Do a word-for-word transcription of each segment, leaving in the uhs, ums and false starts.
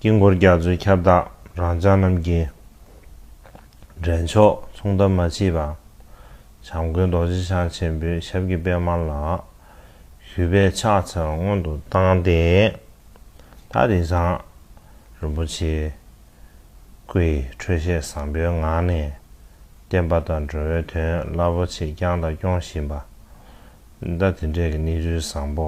དཀྱིལ་འཁོར་རྒྱ་མཚོའི་ཁྱབ་བདག་རང་ཅག་རྣམས་ཀྱི་འདྲེན་མཆོག་མཚུངས་ཟླ་མ་མཆིས་པ། བྱམས་མགོན་རྡོ་རྗེ་འཆང་ཆེན་པོའི་ཞབས་ཀྱི་པད་མ་ལ་གུས་པས་ཕྱག་འཚལ་བ་སྔོན་དུ་བཏང་སྟེ། ད་དེང་སང་རིན་པོ་ཆེ་སྐུ་ཡི་འཕྲོད་བཞེས་བཟང་པོའི་ངང་ནས་བསྟན་པ་དང་འགྲོ་བའི་དོན་རླབས་པོ་ཆེ་བསྐྱངས་དང་སྐྱོང་བཞིན་པ། ད་དེ་འདྲའི་གི་གནས་ཚུལ་བཟང་པོ་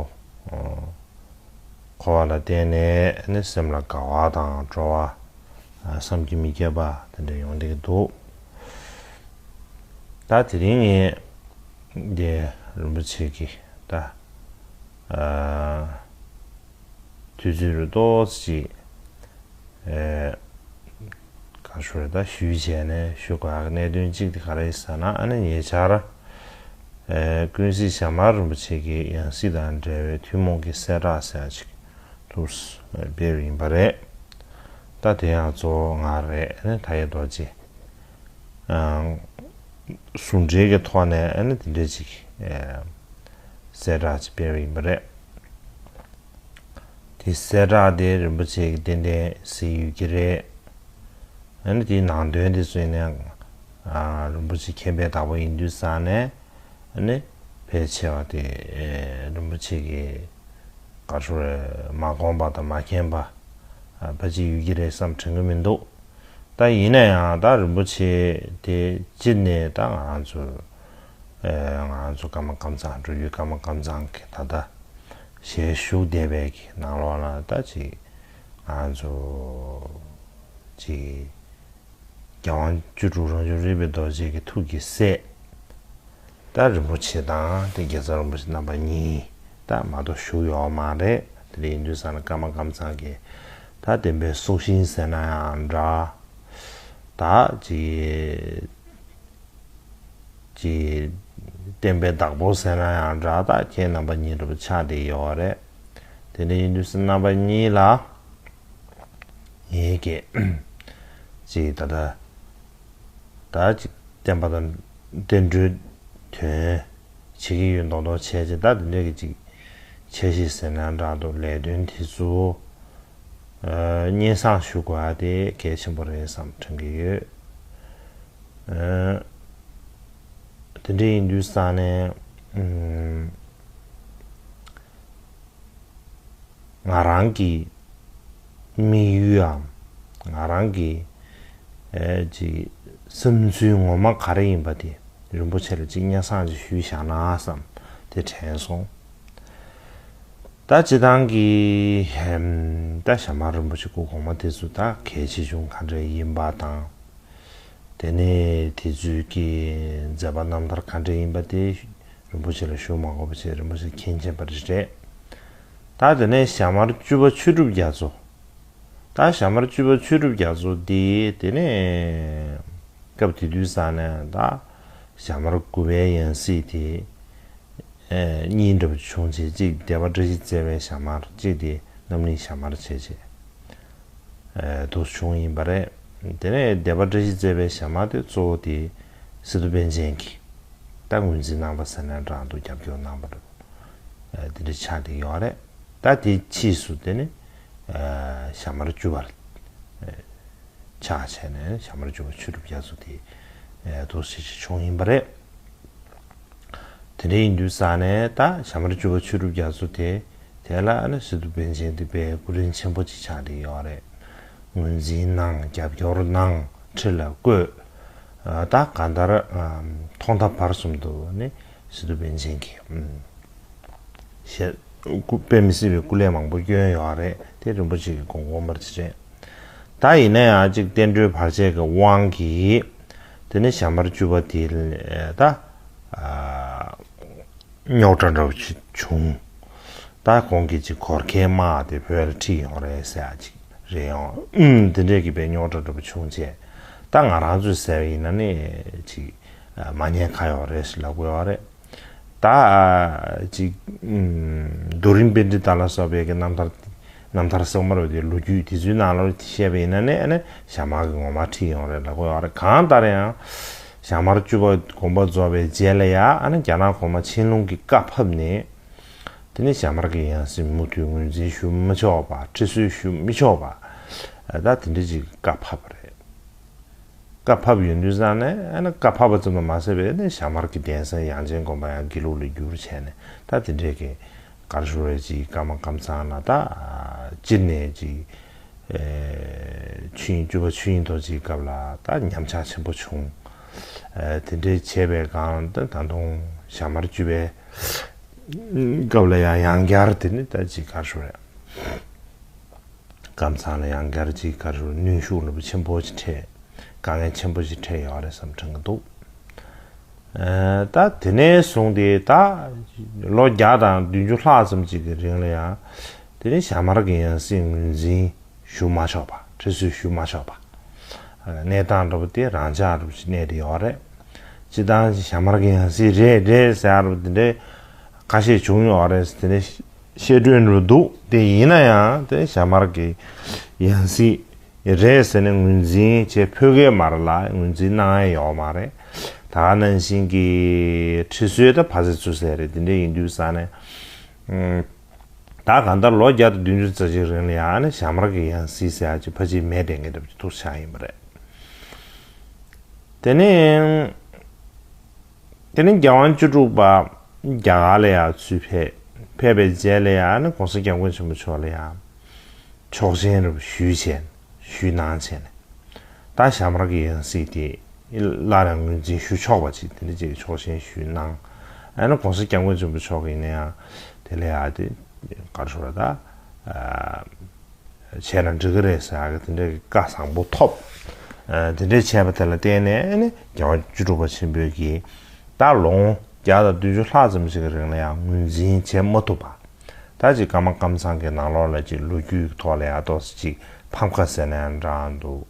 འཁོར་བ་ལ་བརྟེན་ནས་ནི་སེམས་ལ་དགའ་བ་དང་སྤྲོ་བ། བསམ་གྱིས་མི་ཁྱབ་པ་དེ་འདྲ་ཡོང་བསྡད་ཀྱི་འདུག་ད་དེ་རིང་ངས་འདི་རིན་པོ་ཆེ་གི་ད་དུས་ཚོད་རུ་ཏོག་ཙམ་ཅིག་ག་ཞུ་རེད། ད་ཞུས་བྱས་ནས་ཞུ་དགོས་ཡག་གནད་དོན་གཅིག་དེ་ག་རེ་ཡིན་ཟེར་ན། ཨ་ནི་ཉེ་ཆར་ཀུན་གཟིགས་ཞྭ་དམར་རིན་པོ་ཆེ་གི་ཡང་སྲིད་དང་འབྲེལ་བའི་ཐུན་མོང་གི་གསལ་བསྒྲགས་ཟེར་ཡག་ཅིག་ཐུགས་སུ་སྤེལ་བ་ཡིན་པ་རེད། ད་དེ་ཡང་གཙོ་བོ་ང་རེད། ཨ་ནི་མཐའ་ཡས་རྡོ་རྗེ་ཟུང་འབྲེལ་གྱི་ཐོག་ནས་ཨ་ནི་དེ་འདྲ་ཅིག་གསལ་བསྒྲགས་ཅིག་སྤེལ་བ་ཡིན་པ་རེད། དེ་གསལ་བསྒྲགས་དེ་རིན་པོ་ཆེ་གིས་ཏན་ཏན་གཟིགས་ཡོད་ཀྱི་རེད། ཨ་ནི་དེའི་ནང་དོན་དེ་ཚོ་ཡིན་ན་ཨ་རིན་པོ་ཆེ་མཁྱེན་པའི་བདག་པོ་ཡིན་དུས་ཙང་ནས། ཨ་ནི་ཕལ་ཆེ་བ་དེ་རིན་པོ་ཆེ་གིས་ག་ཚོད་རེད། མ་དགོངས་པ་དང་མ་མཁྱེན་པ། ཨ་ཕལ་ཆེར་ཡོད་ཀྱི་རེད་བསམ་དྲན་གྱི་མི་འདུག་ད་ཡིན་ན་ཡང་ད་རིན་པོ་ཆེ་དེ་སྤྱིར་ནས་ད་ང་རང་ཚོ་ཨེ་ང་རང་ཚོ་ཀརྨ་ཀམ་ཚང་འགྲོ་ཡུལ་ཀརྨ་ཀམ་ཚང་གི་ད་ལྟ་ཞལ་བཞུགས་བསྡད་པའི་གི་ནང་ལོགས་ལ་ད་ཅིག་ང་རང་ཚོ་ཅིག་རྒྱལ་དབང་བཅུ་དྲུག་རང་བྱུང་རིག་པའི་རྡོ་རྗེ་གི་ཐུགས་ཀྱི་སྲས། ད་རིན་པོ་ཆེ་དང་དེ་རྒྱལ་ཚབ་རིན་པོ་ཆེ་རྣམ་པ་གཉིས་ད་མ་གཏོགས་བཞུགས་ཡོད་མ་རེད། དེ་འདྲ་ཡིན་དུས་ཙང་ནས་ཀརྨ་ཀམ་ཚང་གི་ད་བསྟན་པའི་སྲོག་ཤིང་ཟེར་ན་ཡང་འདྲ། ད་ཅིག་ཅིག་བསྟན་པའི་བདག་པོ་ཟེར་ན་ཡང་འདྲ། ད་ཁྱེད་རྣམ་པ་གཉིས་འདྲ་པོ་ཆགས་བསྡད་ཡོད་རེད། དེ་འདྲ་ཡིན་དུས་ཙང་རྣམ་པ་གཉིས་ལ་ངེད་ཀྱིས་ཅིག་ད་ལྟ་ད་ཅིག་བསྟན་པ་དང་བསྟན་འགྲོའི་དོན་བྱེད་ཀྱི་ཡོད་མདོག་མདོག་བྱས་ཅིག་ད་དེ་འདྲ་གི་ཅིག་འཆར་གཞི་ཟེར་ན་འདྲ་འདུག་ལས་དོན་དེ་ཚོ་སྙན་སེང་ཞུ་དགོས་ཡ་དེ་གལ་ཆེན་པོ་རེད་བསམ་དྲན་གྱི་ཡོད། དེ་འདྲ་ཡིན་དུས་ཙང་ནས་ང་རང་གི་དམིགས་ཡུལ་འམ། ང་རང་གི་ཨེ་ཅིག་བསམ་ཚུལ་ངོ་མ་ག་རེ་ཡིན་པ་དེ་རིན་པོ་ཆེ་ལ་ཅིག་སྙན་སེང་ཅིག་ཞུས་བཞག་ན་བསམ་དེ་དྲན་སོང་། ད་སྤྱིར་བཏང་གི་ཧེམ་ད་ཞྭ་དམར་རིན་པོ་ཆེ་སྐུ་གོང་མ་དེ་ཚོ་ད་གལ་ཆེ་ཆུང་ག་འདྲ་ཡིན་པ་དང་། དེ་ནས་དེ་ཚོའི་གི་མཛད་པ་རྣམ་ཐར་ག་འདྲ་ཡིན་པ་དེ་རིན་པོ་ཆེ་ལ་ཞུ་མ་དགོས་པ་བྱས་རིན་པོ་ཆེ་མཁྱེན་མཁྱེན་པ་རེད། ད་དེ་ནས་ཞྭ་དམར་བཅུ་པ་ཆོས་གྲུབ་རྒྱ་མཚོ། ད་ཞྭ་དམར་བཅུ་པ་ཆོས་གྲུབ་རྒྱ་མཚོ་འདི་དེ་ནས་སྐབས་དེ་དུས་ཙང་ནས་ད་ཞྭ་དམར་དགུ་པའི་ཡང་སྲིད་དེ་ཨེ་གཉིས་འདྲ་པོ་བྱུང་བྱས། གཅིག་སྡེ་པ་བཀྲ་ཤིས་བརྩེ་བའི་ཞྭ་དམར། གཅིག་དེ་རྣམ་གླིང་ཞྭ་དམར་བྱས་བྱས། ཨེ་དུ་བྱུང་ཡིན་པ་རེད། དེ་ནས་སྡེ་པ་བཀྲ་ཤིས་བརྩེ་བའི་ཞྭ་དམར་དེ་གཙོ་བོ་དེ་སི་ཏུ་པཎ་ཆེན་གྱིས་ད་ངོས་འཛིན་གནང་བ་ཟེར་ན་འདྲ་འདུག་རྒྱབ་སྐྱོར་གནང་བ་རེད། ཨེ་དེ་འདྲ་ཆགས་བསྡད་ཡོད་རེད། ད་དེ་ཕྱིས་སུ་དེ་ནི་ཨེ་ཞྭ་དམར་བཅུ་པར་ཨེ་ཆགས་བྱས་ནས་ཞྭ་དམར་བཅུ་པ་ཆོས་གྲུབ་རྒྱ་མཚོ་དེ་ཨེ་འདུག་སེ་ཅིག་བྱུང་ཡིན་པ་རེད། དེ་འདྲ་ཡིན་དུས་ཙང་ནས་ད་ཞྭ་དམར་བཅུ་པ་ཆོས་གྲུབ་རྒྱ་མཚོ་དེ་དེ་ལ་ཨ་ནི་སི་ཏུ་པཎ་ཆེན་དེ་དཔེ་སྐུ་དྲིན་ཆེན་པོ་ཅིག་ཆགས་བསྡད་ཡོད་རེད། ངོས་འཛིན་གནང་། རྒྱབ་སྐྱོར་གནང་། ཁྲི་ལ་བསྐོས། ཨ་ད་གང་ལྟར་ཨམ་ཐོག་མཐའ་བར་གསུམ་དུ་ནི་སི་ཏུ་པཎ་ཆེན་གྱིས་ཨམ་ཞེས་སྐུ་དཔེ་མི་སྲིད་པའི་སྐུ་ལས་མང་པོ་བསྐྱོན་ཡོད་རེད། དེ་རིན་པོ་ཆེ་གི་དགོངས་དགོངས་པར་བྱས། ད་ཡིན་ན་ཡང་གཅིག་བསྟན་འགྲོའི་བར་ཆད་ཀྱི་དབང་གིས་དེ་ནི་ཞྭ་དམར་བཅུ་པ་དེ་ལ་ད་ཨ་རྙོག་དྲ་འདྲ་བོ་ཅིག་བྱུང་། ད་ཁོང་གིས་ཅིག་གོར་ཁའི་དམག་དེ་བོད་ལ་ཁྲིད་ཡོང་རེད་ཟེར་ཡ་ཅིག་རེད་ཡོང་། ཨུམ་དེ་འདྲས་ཀྱི་དཔེ་རྙོག་དྲ་འདྲ་བོ་བྱུང་བྱས། ད་ང་རང་ཚོས་ཟེར་བ་ཡིན་ན་ནི་ཅིག་མ་ཉན་ཁ་ཡོད་རེད་ཟེར་ལབ་དགོས་པ་རེད། ད་ཅིག་ཨུམ་རྡོ་རིང་པཎྜི་ཏ་ལ་སོགས་པའི་གི་རྣམ་ཐར་རྣམ་ཐར་གསེར་དམར་བ་དེ་ལོ་རྒྱུས་དེ་ཚོའི་ནང་ལ་བཤད་པ་ཡིན་ན་ནི་ཨ་ནི་ཞྭ་དམར་གྱིས་ངོ་མ་ཁྲིད་ཡོང་རེད་ལབ་དགོས་ཡོད་རེད། གང་ལྟར་ཡང་ཞྭ་དམར་བཅུ་པ་དགོངས་པ་རྫོགས་པའི་རྗེས་ལ་ཡ་ཨ་ནི་རྒྱ་ནག་གོང་མ་ཆན་ལུང་གིས་བཀའ་ཕབ་ནས། དེ་ནས་ཞྭ་དམར་གྱི་ཡང་སྲིད་མུ་མཐུད་ངོས་འཛིན་ཞུ་མི་ཆོག་པ། ཁྲི་གསོལ་ཞུ་མི་ཆོག་པ། ད་དེ་འདྲ་ཅིག་བཀའ་ཕབ་པ་རེད། བཀའ་ཕབ་ཡོང་དུས་ཙང་ནས་ཨ་ནི་བཀའ་ཕབ་པ་ཙམ་དུ་མ་ཟད་པའི་ནི་ཞྭ་དམར་གྱི་གདན་ས་དབྱངས་ཅན་དགོན་པ་ཡང་དགེ་ལུགས་ལ་བསྒྱུར་བྱས་ནས། ད་དེ་འདྲའི་གི་ག་རེ་ཞུ་རེད། ཅིག་སྐར་མ་ཀམ་ཚང་ལ་ད་སྤྱིར་ནས་ཅིག་ཆོས་དབྱིངས་སྤྲུལ་པ་ཆོས་དབྱིངས་རྡོ་རྗེའི་སྐབས་ལ་ད་ཉམས་ཆག་ཆེན་པོ་བྱུང་། དེ་འདྲའི་བྱས་པའི་སྒང་ད་ད་དུང་ཞྭ་དམར་སྤྲུལ་པའི་སྐབས་ལ་ཡང་ཡང་བསྐྱར་དེ་ནི་ད་ཅིག་ག་རེ་ཞུ་རེད། ཀམ་ཚང་ལ་ཡང་བསྐྱར་ཅིག་ག་རེ་ཞུ་རེད། གནོན་ཤུགས་རླབས་པོ་ཆེན་པོ་ཅིག་འཕྲད། དཀའ་ངལ་ཆེན་པོ་ཅིག་འཕྲད་ཡོད་རེད་བསམ་དྲན་གྱི་འདུག་ཨ། ད་དེ་ནས་བཟུང་སྟེ་ད་ལོ་བརྒྱ་དང་བདུན་ཅུ་ལྷག་ཙམ་ཅིག་གི་རིང་ལ་ཡང་དེ་ནས་ཞྭ་དམར་གྱི་ཡང་སྲིད་ངོས་འཛིན་ཞུ་མ་ཆོག་པ། ཁྲི་གསོལ་ཞུ་མ་ཆོག་པ། ཨ། གནས་སྟངས་འདྲ་པོ་དེ་རང་འཇགས་འདྲ་པོ་ཞིག་གནས་བསྡད་ཡོད་རེད། སྤྱིར་བཏང་ཞྭ་དམར་གྱི་ཡང་སྲིད་རེད་རེད་ཟེར་ཡ་འདྲ་པོ་དེ་འདྲའི་ཁ་ཤས་བྱུང་ཡོད་རེད། དེ་ནས་བཤད་སྒྲོས་འདྲ་པོ་འདུག་དེ་ཡིན་ན་ཡང་དེ་ཞྭ་དམར་གྱི་ཡང་སྲིད་རེད་ཟེར་ནས་ངོས་འཛིན་བྱེད་ཕོད་ཀྱི་མ་རེད་ལ། ངོས་འཛིན་གནང་ཡ་ཡོད་མ་རེད། ད་ག་ནང་བཞིན་གྱི་ཁྲི་གསོལ་ད་ཕ་ཚེ་བཙུགས་ཟེར་རེད། དེ་འདྲ་ཡིན་དུས་ཙང་ནས། ཨ། ད་གང་ལྟར་ལོ་བརྒྱ་དང་བདུན་ཅུ་རྩ་གཅིག་རིང་ལ་ཡང་ནི་ཞྭ་དམར་གྱི་ཡང་སྲིད་ཟེར་ཡ་ཅིག་ཕལ་ཆེར་མེད་བསྡད་མཁན་འདྲ་པོ་ཅིག་ཐུག་ཆགས་ཡིན་པ་རེད། དེ་ནས་དེ་ནས་རྒྱལ་དབང་བཅུ་དྲུག་པ་རྒྱ་གར་ལ་ཡང་ཚུར་ཕེབས། ཕེབས་པའི་རྗེས་ལ་ཡང་ནི་༸གོང་ས་༸སྐྱབས་མགོན་ཆེན་པོ་མཆོག་ལ་ཡང་ཆོག་མཆན་རུ་ཞུས་བྱས་ནས། ཞུས་གནང་བྱས་ནས། ད་ཞྭ་དམར་གྱི་ཡང་སྲིད་དེ་སླར་ཡང་ངོས་འཛིན་ཞུ་ཆོག་པ་ཅིག་དེ་འདྲ་ཅིག་ཆོག་མཆན་ཞུས་གནང་། ཨ་ནི་༸གོང་ས་༸སྐྱབས་མགོན་ཆེན་པོ་མཆོག་གིས་ཡིན་ན་ཡང་དེ་ལ་ཡང་དེ་ག་རེ་ཞུ་ར་ད། ཨ། བྱས་ན་འགྲིག་གི་རེད་ཟེར་ཡག་གི་དེ་འདྲའི་བཀའ་བཟང་པོ་ཐོབ། ཨ། དེ་འདྲའི་བྱས་པ་དེ་ལ་བརྟེན་ནས་ཨ་ནི་རྒྱལ་དབང་བཅུ་དྲུག་པ་ཆེན་པོས་ཀྱིས་ད་ལོ་ངོ་བརྒྱ་དང་བདུན་ཅུ་ལྷག་ཙམ་ཞིག་གི་རིང་ལ་ཡང་ངོས་འཛིན་བྱེད་མ་ཐུབ་པ། ད་ཅིག་ཀརྨ་ཀམ་ཚང་གི་ནང་ལོགས་ལ་ཅིག་ལོ་རྒྱུས་ཀྱི་ཐོག་ལ་ཡང་ཏོག་ཙམ་ཅིག་ཕམ་ཁ་ཟེར་ན་ཡང་འདྲ་འདུག་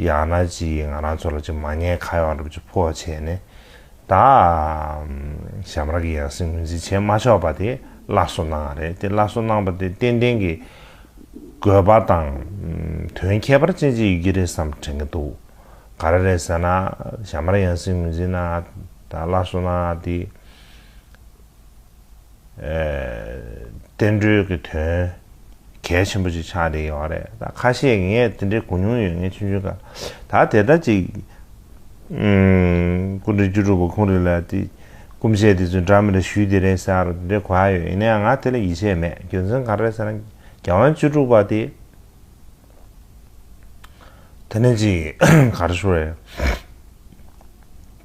ཡང་ན་ཅིག་ང་རང་ཚོ་ལ་ཅིག་མ་ཉེས་ཁ་གཡོག་འདྲ་པོ་ཅིག་ཕོག་བྱས་ནས། ད་ཞྭ་དམར་གྱི་ཡང་སྲིད་ངོས་འཛིན་བྱེད་མ་ཆོག་པ་དེ་སླར་གསོ་གནང་བ་རེད། དེ་སླར་གསོ་གནང་པ་དེ་ཏན་ཏན་གྱི་དགོས་པ་དང་དོན་ཁྱད་པར་ཅན་ཅིག་ཡོད་ཀྱི་རེད་བསམ་དྲན་གྱི་འདུག་ག་རེ་རེད་ཟེར་ན། ཞྭ་དམར་ཡང་སྲིད་ངོས་འཛིན་གནང་དང་སླར་གསོ་གནང་དེ། ཨ། བསྟན་འགྲོའི་གི་དོན་གལ་ཆེན་པོ་ཅིག་ཆགས་བསྡད་ཡོད་རེད། ད་ཁ་ཤས་ངས་དེ་འདྲའི་གོ་མྱོང་ཡོད། ངས་ཆུང་ཆུང་སྐབས་ད་དེ་ལྟ་ཅིག་ཨུམ། སྐུ་ཕྲེང་བཅུ་དྲུག་པ་ཁོང་རང་ལ་དེ་སྐུ་མཆེད་དེ་ཚོས་འདྲ་མི་འདྲ་ཞུས་དེ་རེད་ཟེར་རོ་དེ་འདྲའི་གོ་ཡ་ཡོད། ཡིན་ན་ཡང་ང་དེ་ལ་ཡིད་ཆེས་མེད། རྒྱུ་མཚན་ག་རེ་རེད་ཟེར་ན། རྒྱལ་དབང་བཅུ་དྲུག་པ་དེ། དེ་ནས་ཅིག་ག་རེ་ཞུ་རེད།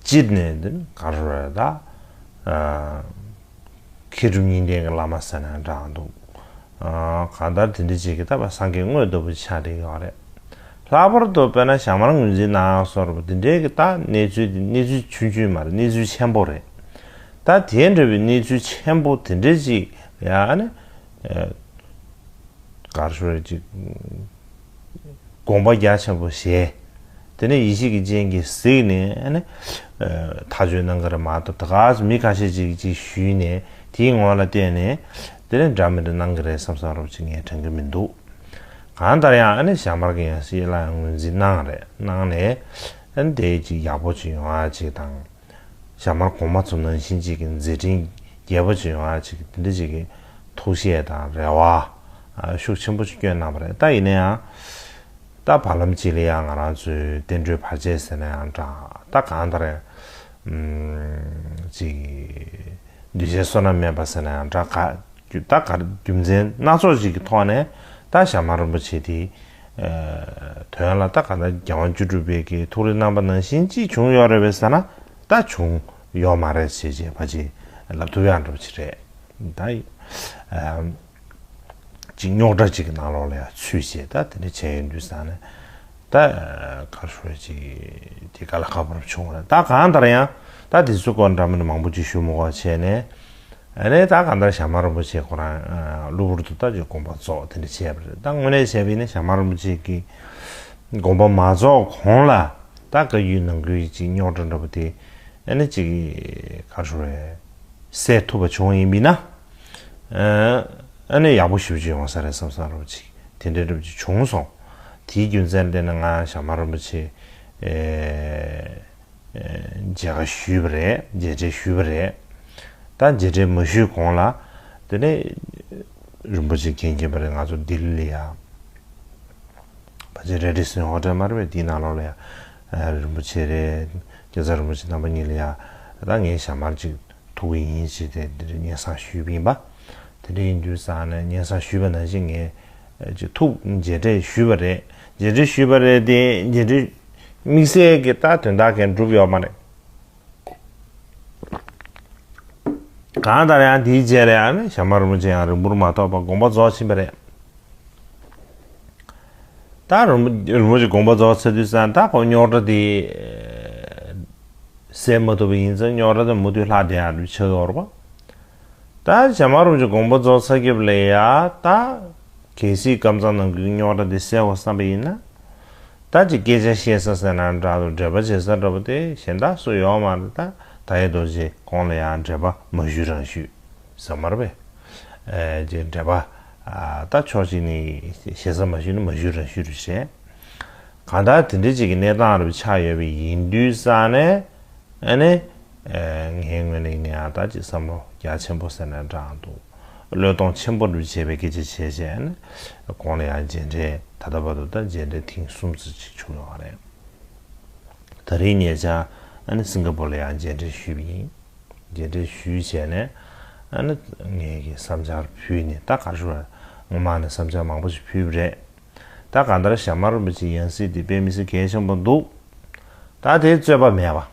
སྤྱིར་ནས་འདི་ནི་ག་རེ་ཞུ་རེད་ད། ཨ། མཁས་གྲུབ་གཉིས་ལྡན་གྱི་བླ་མ་ཟེར་ན་འདྲ་འདུག་ཨ། གང་ལྟར་དེ་འདྲ་ཅིག་གི་ད་བ་སངས་རྒྱས་དངོས་ལྟ་བུ་ཆགས་བསྡད་ཡོད་རེད། ལྷག་པར་དུ་དཔེར་ན་ཞྭ་དམར་ངོས་འཛིན་གནང་ཡག་སོགས་རེད་པ། དེ་འདྲའི་གི་ད་གནས་ཚུལ་དེ་གནས་ཚུལ་ཆུང་ཆུང་མ་རེད། གནས་ཚུལ་ཆེན་པོ་རེད། ད་དེ་འདྲ་བའི་གནས་ཚུལ་ཆེན་པོ་དེ་འདྲ་ཅིག་ཡ་ནི། ཨ། ག་རེ་ཞུ་རེད་ཅིག་དགོངས་པ་རྒྱ་ཆེན་པོ་བཞེས། དེ་ནས་ཡེ་ཤེས་ཀྱི་སྤྱན་གྱིས་གཟིགས་ནས་ཨ་ནི། ཨ། ཐག་གཅོད་གནང་གི་རེད་མ་གཏོགས། ད་ག་ཚོད་མི་ཁ་ཤས་ཅིག་ཅིག་ཞུས་ནས་དེའི་ངོ་ལ་བལྟས་ནས་དེ་ནས་འདྲ་མི་འདྲ་གནང་གི་རེད་བསམ་བསམ་རོབ་ཅིག་ངས་དྲན་གྱི་མི་འདུག་གང་ལྟར་ཡང་ཨ་ནི་ཞྭ་དམར་གྱི་ཡང་སྲིད་ལ་ཡང་ངོས་འཛིན་གནང་རེད། གནང་ནས་ཨ་ནི་དེ་ཅིག་ཡག་པོ་ཅིག་ཡོང་ཡ་ཅིག་དང་། ཞྭ་དམར་གོང་མ་ཚོ་ནང་བཞིན་ཅིག་གི་མཛད་འཕྲིན་རྒྱས་པོ་ཅིག་ཡོང་ཡ་ཅིག་དེ་འདྲ་ཅིག་གི་ཐུགས་བཞེད་དང་རེ་བ་ཤུགས་ཆེན་པོ་ཅིག་བསྐྱོན་གནང་བ་རེད། ད་ཡིན་ན་ཡང་ད་བར་ལམ་ཅིག་ལ་ཡང་ང་རང་ཚོའི་བསྟན་འགྲོའི་བར་ཆད་ཟེར་ན་ཡང་འདྲ། ད་གང་ལྟར་ཅིག་འདུས་བྱས་བསོད་ནམས་མེད་པ་ཟེར་ན་ཡང་འདྲ། ག་ད་ག་རྒྱུ་མཚན་སྣ་ཚོགས་ཤིག་གི་ཐོག་ནས་ད་ཞྭ་དམར་རིན་པོ་ཆེ་དེ་དོན་ལ་ད་ག་ད་རྒྱལ་དབང་བཅུ་དྲུག་པའི་གི་ཐུགས་རེ་གནང་པ་ནང་བཞིན་ཅིག་བྱུང་ཡོད་རེད་པས་ཟེར་ན། ད་བྱུང་ཡོད་མ་རེད་ཅེས་བྱས་ཕལ་ཆེར་ལབ་ཐུབ་ཡག་འདྲ་པོ་ཅིག་རེད། ད་ཅིག་རྙོག་དྲ་ཅིག་གི་ནང་ལོགས་ལ་ཡང་ཚུད་བྱས་ད་དེ་འདྲ་བྱས་ཡོད་དུས་ཙང་ནས། ད་ག་རེ་ཞུ་ཅིག་དེ་དཀའ་ལས་ཁག་པོ་བྱུང་བ་རེད། ད་གང་ལྟར་ཡང་ད་དེ་ཚོའི་སྐོར་འདྲ་མི་འདྲ་མང་པོ་ཅིག་ཞུ་མི་དགོས་བྱས་ནས། ཨ་ནི་ད་གང་ལྟར་ཞྭ་དམར་རིན་པོ་ཆེ་ཁོ་རང་གློ་བུར་དུ་ད་ཅིག་དགོངས་པ་རྫོགས་དེ་འདྲ་བྱས་པ་རེད། ད་དངོས་གནས་བྱས་པ་ཡིན་ན་ཞྭ་དམར་རིན་པོ་ཆེ་གི་དགོངས་པ་མ་རྫོགས་གོང་ལ་ད་བཀའ་བརྒྱུད་ནང་ཁུལ་ཅིག་རྙོག་དྲ་འདྲ་པོ་དེ་ཨ་ནི་ཅིག་ག་རེ་ཞུ་རེད། སེལ་ཐུབ་པ་བྱུང་ཡིན་པ་ཡིན་ན། ཨ་ནི་ཡག་པོ་ཞེ་པོ་ཅིག་ཡོང་ས་རེད་བསམ་བསམ་རོ་ཅིག་དེ་འདྲའི་འདྲ་པོ་ཅིག་བྱུང་སོང་། དེའི་རྒྱུ་མཚན་ལ་བརྟེན་ནས་ང་ཞྭ་དམར་རིན་པོ་ཆེ་མཇལ་ཁ་ཞུས་པ་རེད། མཇལ་འཕྲད་ཞུས་པ་རེད། ད་མཇལ་འཕྲད་མ་ཞུས་གོང་ལ་དེ་ནས་རིན་པོ་ཆེ་མཁྱེན་མཁྱེན་པ་རེད། ང་ཚོ་ལྡི་ལི་ལ་ཡ་ ཕལ་ཆེར་རེ་རེ་ཟིན་ཧོ་ཊེལ་མ་རེད་པས། དེའི་ནང་ལོགས་ལ་ཡ་རིན་པོ་ཆེ་རེད། སྐལ་བཟང་རིན་པོ་ཆེ་རྣམ་པ་གཉིས་ལ་ཡ་ད་ངས་ཞྭ་དམར་ཅིག་ཐུག་གི་ཡིན་ཞེས་དེ་འདིར་སྙན་སེང་ཞུས་པ་ཡིན་པ། དེ་འདྲ་ཡིན་དུས་ཙང་ནས་སྙན་སེང་ཞུས་པ་ནང་བཞིན་ངས་ཅིག་ཐུག་མཇལ་འཕྲད་ཞུས་པ་རེད། མཇལ་འཕྲད་ཞུས་པ་རེད་དེ་མཇལ་འཕྲད་དམིགས་བསལ་གྱི་ད་དོན་དག་གང་འགྲུབ་ཡོད་མ་རེད། གང་ལྟར་ཡང་དེའི་རྗེས་ལ་ཡང་ནི་ཞྭ་དམར་རིན་པོ་ཆེ་ཡང་རིང་པོར་མ་ཐོགས་པར་དགོངས་པ་རྫོགས་ཕྱིན་པ་རེད། ད་རིན་པོ་རིན་པོ་ཆེ་དགོངས་པ་རྫོགས་ཚར་དུས་ཙང་ད་ཁོ་རྙོག་དྲ་དེ་སེལ་མ་ཐུབ་པ་ཡིན་ཙང་རྙོག་དྲ་དེ་མུ་མཐུད་ལྷག་བསྡད་ཡག་འདྲ་ཆགས་ཡོད་རེད་པ། ད་ཞྭ་དམར་རིན་པོ་ཆེ་དགོངས་པ་རྫོགས་ཚར་རྒྱབ་ལ་ཡ་ད་གལ་སྲིད་ཀམ་ཚང་ནང་ཁུལ་རྙོག་དྲ་དེ་སེལ་བ་བསམ་པ་ཡིན་ན། ད་ཅིག་སྐད་ཆ་བཤད་ས་ཟེར་ན་འདྲ་འདུག་འགྲེལ་པ་བྱེད་ས་འདྲ་པོ་དེ་གཞན་དག་སུ་ཡོད་མ་རེད། ད་ད་ཡེ་རྡོ་རྗེ་ཁོང་ལ་ཡང་འགྲེལ་པ་མ་ཞུས་རང་ཞུས་ཟེར་མ་རེད་པས། ཨེ་ཅིག་འགྲེལ་པ་ཨ་ད་ཕྱོགས་གཅིག་ནས་ཞེ་ས་མ་ཞུས་ན་མ་ཞུས་རང་ཞུས་རུ་བྱས། གང་ལྟར་དེ་འདྲ་ཅིག་གི་གནས་སྟངས་རུ་ཆགས་ཡོད་པ་ཡིན་དུས་ཙང་ནས། ཨ་ནི། ཨེ་ངའི་ངོས་ནས་ཡིན་ན་ཡང་ད་ཅིག་བསམ་བློ་རྒྱ་ཆེན་པོ་ཟེར་ན་འདྲ་འདུག་བློས་གཏོང་ཆེན་པོ་འདྲ་བྱས་པའི་སྐད་ཆ་བྱས་བྱས་ཨ་ནི། གོང་ལ་ཡང་མཇལ་འཕྲད་ད་ལྟ་བར་དུ་ད་མཇལ་འཕྲད་ཐེངས་གསུམ་ཙམ་ཅིག་བྱུང་ཡོད་རེད། ད་རེས་ཉེ་ཆར་ཨ་ནི་སིང་ག་པོར་ལ་ཡང་མཇལ་འཕྲད་ཞུས་པ་ཡིན། མཇལ་འཕྲད་ཞུས་བྱས་ནས་ཨ་ནི་ངས་ཀྱི་བསམ་འཆར་ཕུལ་ནས་ད་ག་རེ་ཞུ་བ་ངོ་མ་ནས་བསམ་འཆར་མང་པོ་ཞིག་ཕུལ་བ་རེད། ད་གང་ལྟར་ཞྭ་དམར་རིན་པོ་ཆེའི་ཡང་སྲིད་དེ་དཔེ་མི་སྲིད་གལ་ཆེན་པོ་འདུག་ད་དེ་རྩོད་པ་མེད་པ།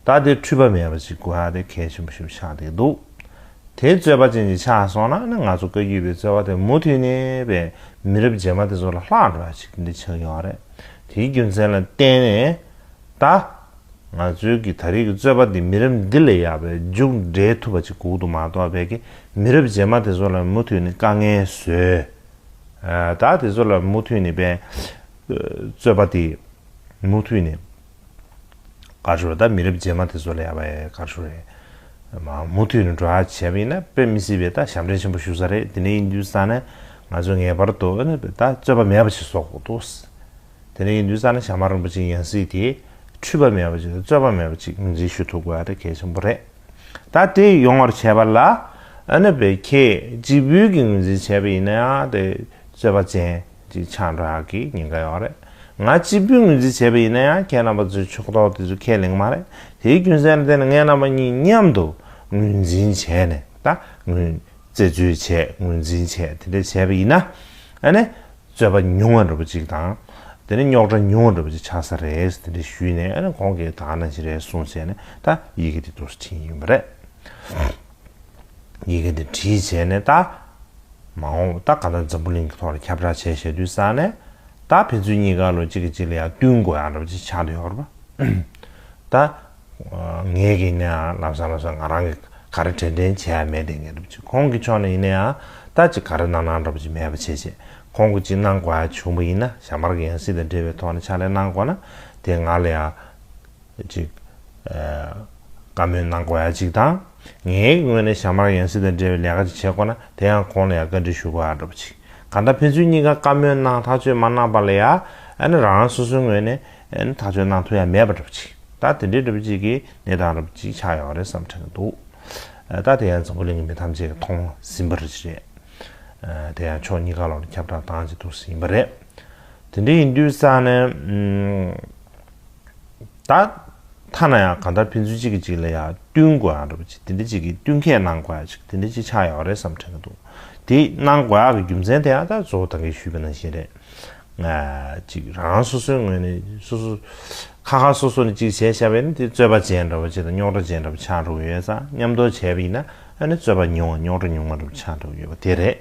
ད་དེ་འཁྲུལ་པ་མེད་པ་ཞིག་དགོས་ཡ་དེ་གལ་ཆེན་པོ་ཞིག་ཆགས་བསྡད་འདུག་དེ་རྩོད་པ་ཅན་ཅིག་ཆགས་སོང་ན་ནི་ང་ཚོ་བཀའ་བརྒྱུད་པའི་རྩོད་པ་དེ་མུ་མཐུད་ནས་པའི་མི་རབས་རྗེས་མ་དེ་ཚོ་ལ་ལྷག་འགྲོ་ཡ་ཞིག་འདི་ཆགས་ཡོད་རེད། དེའི་རྒྱུ་མཚན་ལ་བརྟེན་ནས་ད་ང་ཚོའི་གི་ད་རེས་ཀྱི་རྩོད་པ་འདི་མི་རབས་འདི་ལ་ཡ་པའི་མཇུག་འབྲས་ཐུབ་པ་ཅིག་དགོས་འདུག་མ་གཏོགས་པའི་གི་མི་རབས་རྗེས་མ་དེ་ཚོ་ལ་མུ་མཐུད་ནས་དཀའ་ངལ་བཟོས། ཨ་ད་དེ་ཚོ་ལ་མུ་མཐུད་ནས་པའི་རྩོད་པ་དེ་མུ་མཐུད་ནས་ག་རེ་ཞུ་རེད། ད་མི་རབས་རྗེས་མ་དེ་ཚོ་ལ་ཡ་པའི་ག་རེ་ཞུ་རེད། མ་མུ་མཐུད་ནས་འགྲོ་ཡ་བྱས་པ་ཡིན་ན་དཔེ་མི་སྲིད་པའི་ད་ཞབས་འདྲེན་ཆེན་པོ་ཞུ་ས་རེད། དེ་འདྲ་ཡིན་དུས་ཙང་ནས་ང་ཚོ་ངེས་པར་དུ་ཨ་ནི་ད་རྩོད་པ་མེད་པ་ཞིག་བཟོ་དགོས་འདུག་དེ་འདྲ་ཡིན་དུས་ཙང་ནས་ཞྭ་དམར་རིན་པོ་ཆེའི་ཡང་སྲིད་དེ་འཁྲུལ་པ་མེད་པ་ཅིག་དང་རྩོད་པ་མེད་པ་ཅིག་ངོས་འཛིན་ཞུ་ཐུབ་དགོས་ཡ་དེ་གལ་ཆེན་པོ་རེད། ད་དེ་ཡོང་བར་བྱས་པ་ལ་ཨ་ནི་བའི་ཁྱེད་གཅིག་པུས་ཀྱི་ངོས་འཛིན་བྱས་པ་ཡིན་ན་ཡང་དེ་རྩོད་པ་ཅན་ཅིག་ཆགས་འགྲོ་ཡག་གི་ཉེན་ཁ་ཡོད་རེད། ང་གཅིག་པུས་ངོས་འཛིན་བྱས་པ་ཡིན་ན་ཡང་ཁྱེད་རྣམ་པ་ཚོའི་ཕྱོགས་གཏོགས་དེ་ཚོ་ཁས་ལེན་མ་རེད། དེའི་རྒྱུ་མཚན་ལ་བརྟེན་ནས་ངས་རྣམ་པ་གཉིས་མཉམ་དུ་ངོས་འཛིན་བྱས་ནས་ད་ངོས་རྩད་གཅོད་བྱས་ངོས་འཛིན་བྱས་དེ་འདྲ་བྱས་པ་ཡིན་ན་ཨ་ནི། རྩོད་པ་ཉུང་བ་འདྲ་པོ་ཅིག་དང་། དེ་ནས་རྙོག་དྲ་ཉུང་བ་འདྲ་པོ་ཅིག་ཆགས་ས་རེད་དེ་འདྲ་ཞུས་ནས་ཨ་ནི་ཁོང་གིས་ད་ག་ནང་བཞིན་རེད་གསུངས་བྱས་ནས་ད་ཡི་གེ་དེ་འདུག་སེ་བྲིས་ཡིན་པ་རེད། ཡི་གེ་དེ་བྲིས་བྱས་ནས་ད་མ་འོངས་ད་ག་ད་འཛམ་བུ་གླིང་གི་ཐོག་ལ་ཁྱབ་བསྒྲགས་བྱས་བྱས་དུས་ཙང་ནས་ད་ཕན་ཚུན་གཉིས་ཀ་ལོ་གཅིག་གིས་གཅིག་ལ་ཡང་བསྟུན་དགོས་ཡག་འདྲ་པོ་ཅིག་ཆགས་བསྡད་ཡོད་རེད་པ། ད། ངས་ཀྱིས་ནི་ལམ་སང་ལམ་སང་ང་རང་གིས་ག་རེ་དྲན་དྲན་བྱས་ཡ་མེད་དེ་ངས་འདྲ་པོ་ཅིག་ཁོང་གི་ཕྱོགས་ནས་ཡིན་ན་ཡང་ད་ཅིག་ག་རེ་གནང་གནང་འདྲ་པོ་ཅིག་མེད་པ་བྱས་བྱས་ཁོང་གིས་ཅིག་གནང་དགོས་ཡ་བྱུང་བ་ཡིན་ན་ཞྭ་དམར་གྱི་ཡང་སྲིད་དང་འབྲེལ་བའི་ཐོག་ནས་ཕྱག་ལས་གནང་དགོས་ན་དེ་ང་ལ་ཡང་ཅིག་བཀའ་མོལ་གནང་དགོས་ཡ་ཅིག་དང་། ངའི་ངོས་ནས་ཞྭ་དམར་ཡང་སྲིད་དང་འབྲེལ་བའི་ལས་ཀ་ཅིག་བྱེད་དགོས་ན་དེ་ཡང་ཁོང་ལ་ཡང་བཀའ་འདྲི་ཞུ་དགོས་ཡ་འདྲ་པོ་ཅིག་གང་ལྟར་ཕན་ཚུན་གཉིས་ཀ་བཀའ་མོལ་གནང་ཐག་གཅོད་མ་གནང་པ་ལ་ཡ་ཨ་ནི་རང་རང་སོ་སོའི་ངོས་ནས་ཨ་ནི་ཐག་གཅོད་གནང་ཐུབ་ཡ་མེད་པ་འདྲ་པོ་ཅིག་ད་དེ་འདྲའི་འདྲ་པོ་ཅིག་གི་གནས་སྟངས་འདྲ་པོ་ཅིག་ཆགས་ཡོད་རེད་བསམ་དྲན་གྱི་འདུག་ད་དེ་ཡང་འཛམ་བུ་གླིང་གི་མི་ཐམས་ཅད་ཀྱིས་མཐོང་ཟིན་པ་རེད། དེ་ཡང་ཕྱོགས་གཉིས་ཀ་ལོག་ལ་ཁྱབ་བསྒྲགས་བཏང་བྱས་འདུག་ཟིན་པ་རེད། དེ་འདྲ་ཡིན་དུས་ཙང་ནས། ད། ཐ་ན་ཡང་གང་ལྟར་ཕན་ཚུན་གཅིག་གིས་གཅིག་ལ་ཡང་བསྟུན་དགོས་ཡག་འདྲ་པོ་ཅིག་དེ་འདྲ་གཅིག་གིས་བསྟུན་མཁས་གནང་དགོས་ཡག་ཅིག་དེ་འདྲ་གཅིག་ཆགས་ཡོད་རེད་བསམ་དྲན་གྱི་འདུག་དེ་གནང་དགོས་ཡག་གི་རྒྱུ་མཚན་དེ་ཡང་ད་གཙོ་བོ་ད་གིན་ཞུས་པ་ནང་བཞིན་རེད། ཅིག་རང་སོ་སོའི་ངོས་ནས་སོ་སོ་ཁ་ཁ་སོ་སོ་ནས་ཅིག་བྱས་བཞག་པ་ཡིན་ན་དེ་རྩོད་པ་ཅན་འདྲ་པོ་ཅིག་དང་རྙོག་དྲ་ཅན་འདྲ་པོ་ཆགས་འགྲོ་གི་ཡོད་ཙང་མཉམ་དུ་བྱས་པ་ཡིན་ན་ཨ་ནི་རྩོད་པ་ཉུང་བ་རྙོག་དྲ་ཉུང་བ་འདྲ་པོ་ཆགས་འགྲོ་གི་ཡོད་པ་དེ་རེད།